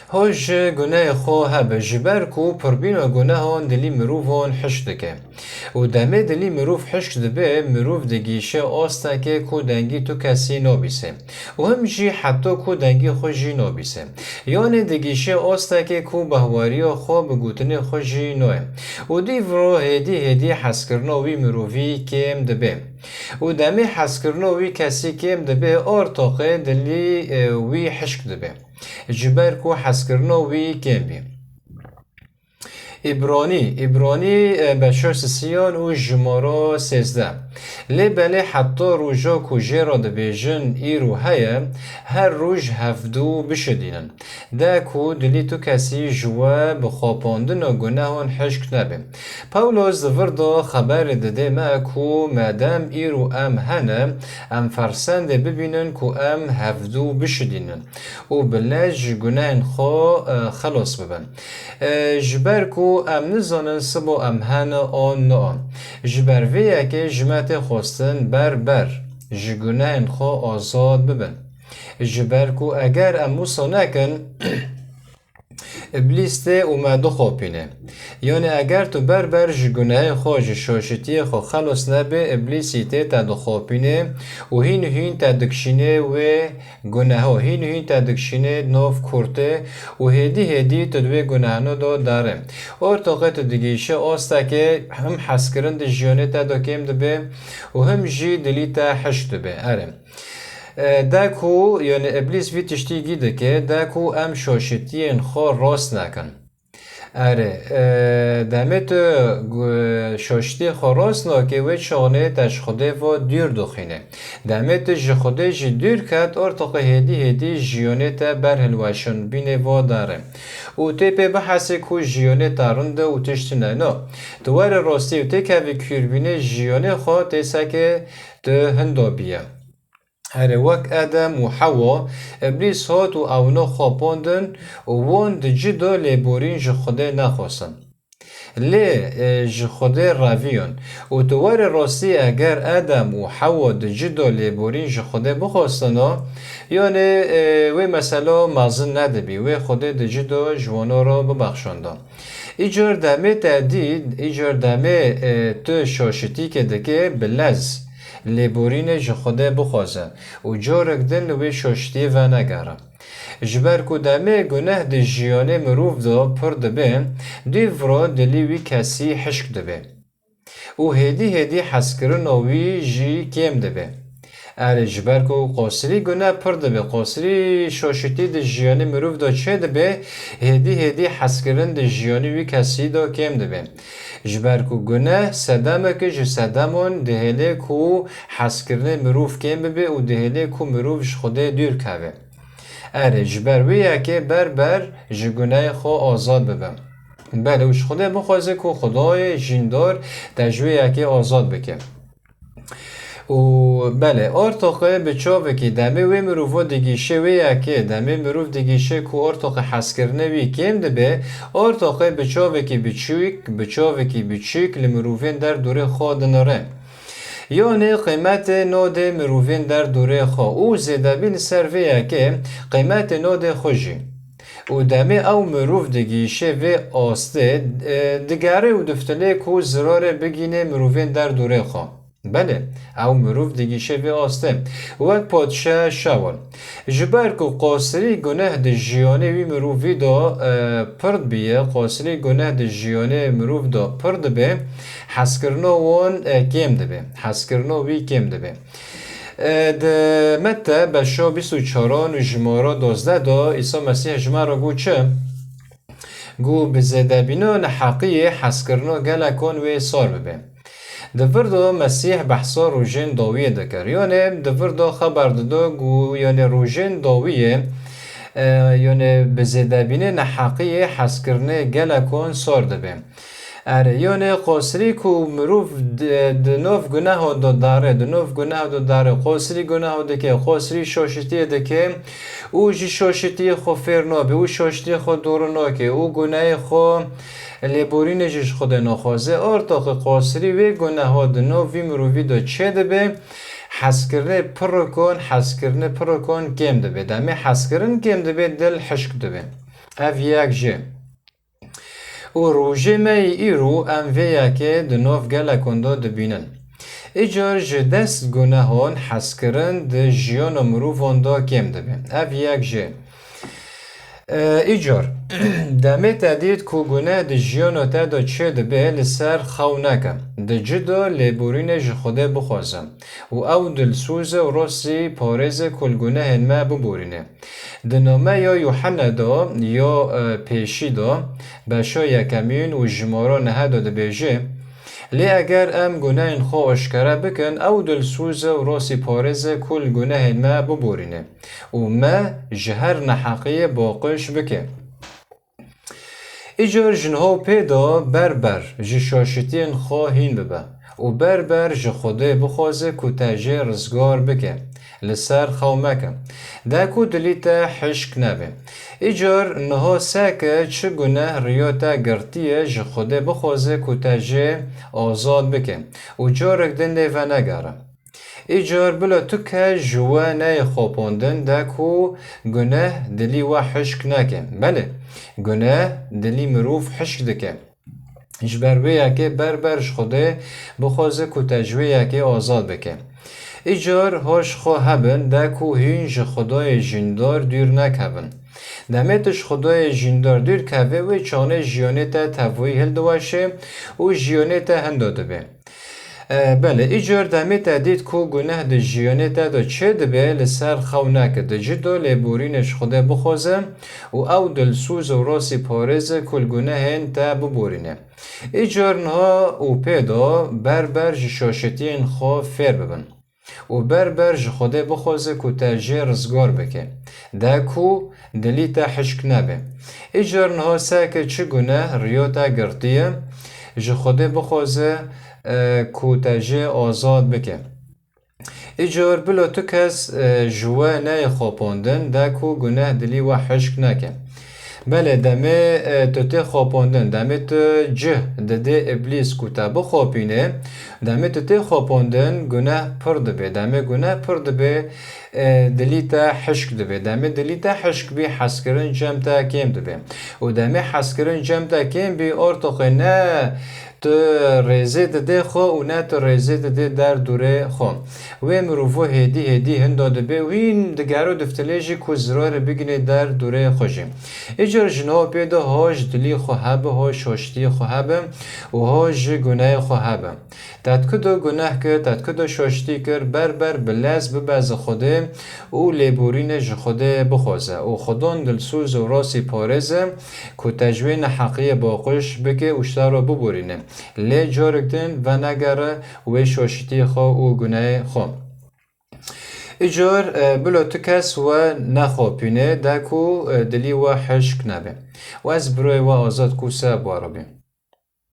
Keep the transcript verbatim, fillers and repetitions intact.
Ho ji gunehê xwe hebe, ji ber ku pirbîna gunehan dilî mirovan hişk dike. Û demê dilî mirov hişk dibe, mirov digihîşe astekê ku dengî tu kesî nabîse. Û him jî heta ku dengî xwe jî nabîse. Yanê digihîşe astekê ku behweriya xwe bi gotinê xwe jî nayê. Û dîv ro hêdî hêdî hezkirina wî mirovî kêm dibe. Û demê hezkirina wî kesî kêm dibe, artoqê dilî, e, wî hişk dibe. Ji ber ku hezkirina wî kêm bî. Îbranî, Îbranî, e, beşa sisiyan û jimara sêzdeh. Lê belê heta roja ku jê re dibêjin îro heye, her roj hevdu bişidînin. De ku dilî tu kesî ji we bi xapandina gunehan hişk nebe. Pawlos di vir de xeberê dide me ku medem îro em hene, em fersendê bibînin ku em hevdu bişidînin û bi lez ji gunehên xwe, e, xelos bibin. E, ji ber ku em nizanin sibo em hene an na. Ji ber vê yekê ji me tê xwestin ber ber ji gunehên xwe azad bibin. Ji ber ku eger em wisa nekin, Îblîs tê û me dixapîne. Yanî eger tu ber ber ji gunehê xwe, ji şaşitiyê xwe xelos nebê, Îblîsî tê te dixapîne û hîn û hîn te dikişîne wê guneho, hîn û hîn te dikişîne nav kurtê û hêdî hêdî tu di wê gunehano de dare. Ortoqê tu digihîşe astekê him hezkirin di jiyanê te de kêm dibe û him jî dilî te hişk dibe. Erê. E, de ku, yanî Îblîs vî tiştî gî dike, de ku em şaşitiyên xwe rast nekin. Erê, e, demê tu gu-, şaşitiyê xwe rast nake, wê çaxnê te ji Xwedê ve dûr dixîne. Demê tu ji Xwedê jî dûr ket, ortoqê hêdî hêdî jiyanê te ber hilweşanbînê ve dare. Û tê pê bihesê ku jiyanê te rind e û tişt tune. No, tu were rastî û têkevî kûrbînê jiyanê xwe tê seke tu hinda bîye. Erê, wek Edem û Hewa, Îblîs hat û ewna xapandin û wan di cî de lêborîn ji Xwedê nexwestin. Lê, e, ji Xwedê reviyan. Û tu were rastî eger Edem û Hewa di cî de lêborîn ji Xwedê bixwestina, yanê, e, wê mesela mezin nedibî, wê Xwedê di cî de ji wana re bibexşanda. Îcar demê te dî, îcar demê, e, tu şaşitîkê dike bi lez lêborînê ji Xwedê bixwaze û carek din li wê şaşitiyê venegere. Ji ber ku demê guneh di jiyanê mirov de pir dibe, dîv re dilî wî kesî hişk dibe. Û hêdî hêdî hezkirina wî jî kêm dibe. Erê, ji ber ku qasirî guneh pir dibe, qasirî şaşitî di jiyanê mirov de çêdibe, hêdî hêdî hezkirin di jiyanê wî kesî de kêm dibe. Ji ber ku guneh sedemek e ji sedeman dihêle ku hezkirinê mirov kêm bibe û dihêle ku mirov ji Xwedê dûr keve. Erê, ji ber wê yekê ber ber ji gunehê xwe azad bibe. Belê, û ji Xwedê bixwaze ku Xwedayê jîndar te ji wê yekê azad bike. Û belê, ortoqê bi çavekî demê wê mirova digîşe wê yekê, demê mirov digîşe ku ortoqê hezkirinê wî kêm dibe, ortoqê bi çavekî biçûk, bi çavekî biçûk li mirovên derdorê xwe dinire. Yanê qîmetê nodê mirovên derdorê xwe û zêdebî li ser vê yekê qîmetê nodê xwe jî. Û demê ew mirov digihîşe vê astê, e, digere û diftilê ku zirarê bigîne mirovên derdorê xwe. Belê, ew mirov digihîşe vê astê. Wek padşa Şawul. Ji ber ku qasirî guneh di jiyanê wî mirovî de, e, pir dibiye, qasirî guneh di jiyanê mirov de pir dibe, hezkirina wan, e, kêm dibe. Hezkirina wî kêm dibe. E, di Mete beşa bîst û çaran û jimara duwazdeh de Îsa Mesîh ji me re got çi? Got, bi zêdebîna neheqiyê hezkirina gelekan wê sar bibe. Di vir de Mesîh behsa rojên dawiyê dikir. Yanê di vir de xeber dide ku yanê rojên dawiyê, e, yanê bi zêdebînê neheqiyê hezkirinê gelekan sar dibe. Erê, yanê qasirî ku mirov di, di nav guneha de dare, di nav guneha de dare, qasirî guneha dike, qasirî şaşitiyê dike û ji şaşitiyê xwe fêr nabe û şaşitiyê xwe dûr nake û gunehê xwe lêborînê jî ji Xwedê naxwaze. Artoqê qasirî wê guneha di nav vî mirovî de çêdibe, hezkirinê pirikon, hezkirinê pirikon kêm dibe. Demê hezkirin kêm dibe, dil hişk dibe. Ev yek jê. Û rojê me yî îro em vê yekê di nav gelekon de dibînin. Îcar ji dest gunehan hezkirin di jiyana mirovan de kêm dibe. Ev yek jê. E, îcar, demê te dît ku guneh di jiyana te de çêdibe, li ser xew neke. Di cih de lêborînê ji Xwedê bixwaze û ew dilsoz e û rastî parêze ku li gunehên me biborîne. Di nameya Yuhenne de ya, e, pêşî de, beşa yekemîn û jimara nehe de dibêje, Lê eger em gunehên xwe aşkere bikin, ew dilsoz e û rastî parêze ku li gunehên me biborîne û me ji her neheqiyê baqij bike. Îcar ji niha û pê de ber ber ji şaşitiyên xwe hîn bibe û ber ber ji Xwedê bixwaze ku te jê rizgar bike. Li ser xew meke. De ku dilî te hişk nebe. Îcar niha seke çi guneh riya te girtiye, ji Xwedê bixwaze ku te jê azad bike û carek din lê venegere. Îcar bila tu kes ji we neyê xapandin de ku guneh dilî we hişk neke. Belê, guneh dilî mirov hişk dike. Ji ber wê yekê ber ber ji Xwedê bixwaze ku te ji wê yekê azad bike. Îcar hoş xwe hebin de ku hîn ji Xwedayê jîndar dûr nekevin. Demê tu ji Xwedayê jîndar dûr kevê, wê çanê jiyanê te tevî hildiweşê û jiyanê te hindo dibe. E, belê, îcar demê te dît ku guneh di jiyanê te de çêdibe, li ser xew neke, di cih de lêborînê ji Xwedê bixwaze û ew dilsoz û rastî parêze ku li gunehên te biborîne. Îcar niha û pê de ber ber ji şaşitiyên xwe fêr bibin û ber ber ji Xwedê bixwaze ku te jê rizgar bike, de ku dilî te hişk nebe. Îcar niha seke çi guneh riya te girtiye, ji Xwedê bixwaze, e, ku te jê azad bike. Îcar bila tu kes, e, ji we neyê xapandin, de ku guneh dilî we hişk neke. Belê, demê, e, tu tê xapandin, demê tu cih didê Îblîs ku te bixapîne, demê tu tê xapandin, guneh pir dibe. Demê guneh pir dibe, e, dilî te hişk dibe. Demê dilî te hişk bî, hezkirin cem te kêm dibe. Û demê hezkirin cem te kêm bî, ortoqê ne tu rêzê didê xwe û ne tu rêzê didê der dûrê xwe. Wê mirovo hêdî hêdî hindo dibe û hîn digero diftilê jî ku zirarê bigine der dûrê xwe jî. Îcar ji niha pê de ha ji dilî xwe hebe, ha şaştiyê xwe hebe û ha ji gunehê xwe hebe. Tetku do guneh kir, tetku do şaştî kir, ber ber bi lez bibeze Xwedê û lêborînê ji Xwedê bixwaze û Xwedon dilsoz û rastî parêze ku te ji wê neheqiyê baqij bike û ji te re biborîne. Lê carek din venegere wê şaşitiyê xwe û gunehê xwe. Îcar, e, bila tu kes we nexapîne, de ku, e, dilî we hişk nebe. Û ez birayê we Azad Kûse bi we re bîm.